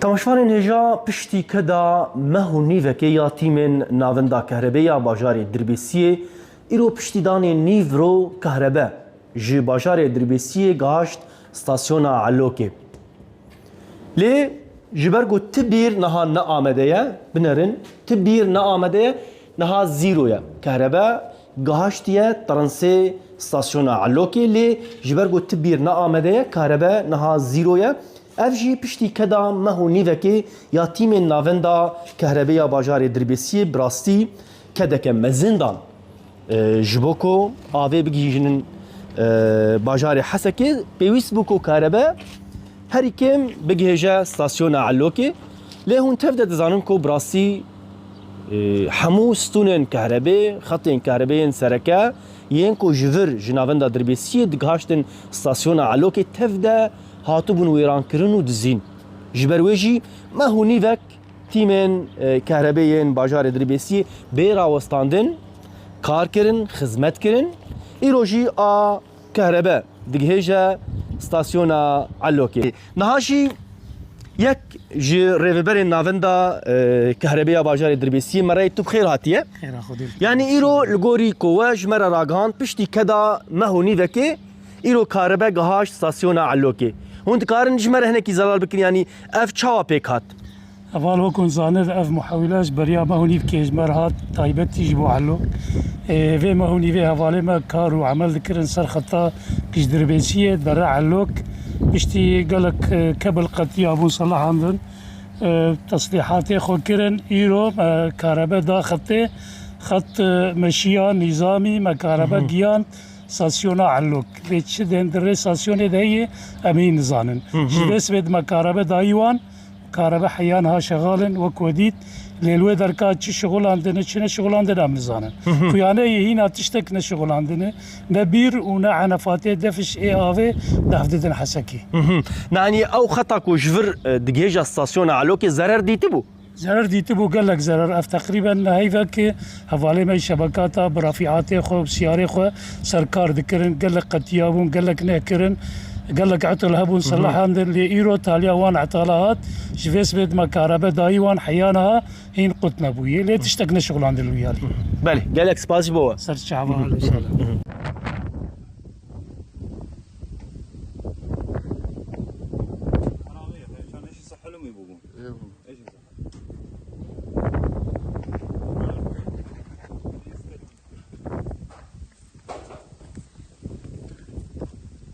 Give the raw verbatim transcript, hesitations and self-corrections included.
Temaşevanên hêja, piştî keda meh û nîvekê ya tîmên Navenda Kehrebê ya bajarê Dirbêsiyê, îro piştî danê nîvro kehrebe ji bajarê Dirbêsiyê gihaşt stasyona Elokê. Lê ji ber ku ti bîr niha ne amade ye, binerin, ti bîr ne amade ye, niha zîro ye. Kehrebe gihaştiye tirinsê stasyona Elokê, lê ji ber ku ti bîr ne amade ye, kehrebe niha zîro ye. Ev jî piştî keda meh û nîvekê ya tîmên Navenda Kehrebê ya bajarê Dirbêsiyê bi rastî kedeke mezin dan. E, ji bo ku avê bigihîjinin, e, bajarê Hesekê, pêwîst bû ku karebe herî kêm bigihêje stasyona Elokê. Lê hûn tev de dizanin ku bi rastî, e, hemû stûnên kahrebê, xetên kahrebê yên sereke yên ku ji vir ji navenda Dirbêsiyê digihaştin stasyona Elokê tev de hatibûn wêrankirin û dizîn. Ji ber wê jî meh û nîvek tîmên, e, kahrebê yên bajarê Dirbêsiyê bê rawestandin kar kirin, xizmet kirin. Îro jî a kehrebe digihêje stasyona Elokê. Niha jî yek ji rêveberên navenda, e, kehrebeya bajarê Dirbêsiyê, Merayê, tu bi xêr hatiye. Xêra Xwedê. Yanî îro li gorî ku we ji me re ragihand, piştî keda meh û nîvekê îro karebe gihaşt stasyona Elokê. Hûn dikarin ji me re hinekî zelal bikin, yanî ev çawa pêk hat? Heval, wekû zanir, ev muhewîle ji beriya meh û nîvkê ji me re hat, taybetî ji bo Elok. Ê, vê meh û nîvê hevalê me kar û emel dikirin ser xeta ji Dirbêsiyê dere Elok. Piştî gelek, e, kebil qetiya bûn, selahandin, e, teslîhatê xwe kirin. Îro me karebe da xetê, xet, e, meşiya nîzamî, me karebe Hı hı. giyan stasyona Elok. Lê çi dên di rê stasyonê de heye, em hîn nizanin. Hı hı. Ji vê sibê di me karebe dayî wan, karebe heya niha şexal in, wek we dît. Lê li wê derka çi şixulandine, çi neşixulandine em nizanin. Hı hı. Xuyaneyê hîna tiştek neşixulandine. Ne bîr û ne enefatê defiş ê avê def didin Hesekê. Hı hı. Nanî ew xeta ku ji vir, e, digihêja stasyona Elokê zerer dîtibû? Zerer dîtibû, gelek zerer. Ev teqrîben heyvek hevalê me şebekata bi refîatê xwe û siyarê xwe ser kar dikirin. Gelek qetiya bûn, gelek neh kirin, gelek etil hebûn, Hı hı. selahandin. Lê îro taliya wan etala hat. Ji vê sibê di me karebe dayî wan heya niha hîn qut nebûye. Lê tiştek neşixulandin li wî alî. Belê, gelek spas ji bo we. Ser çava, Hı hı. aleyhisselam. Hı hı.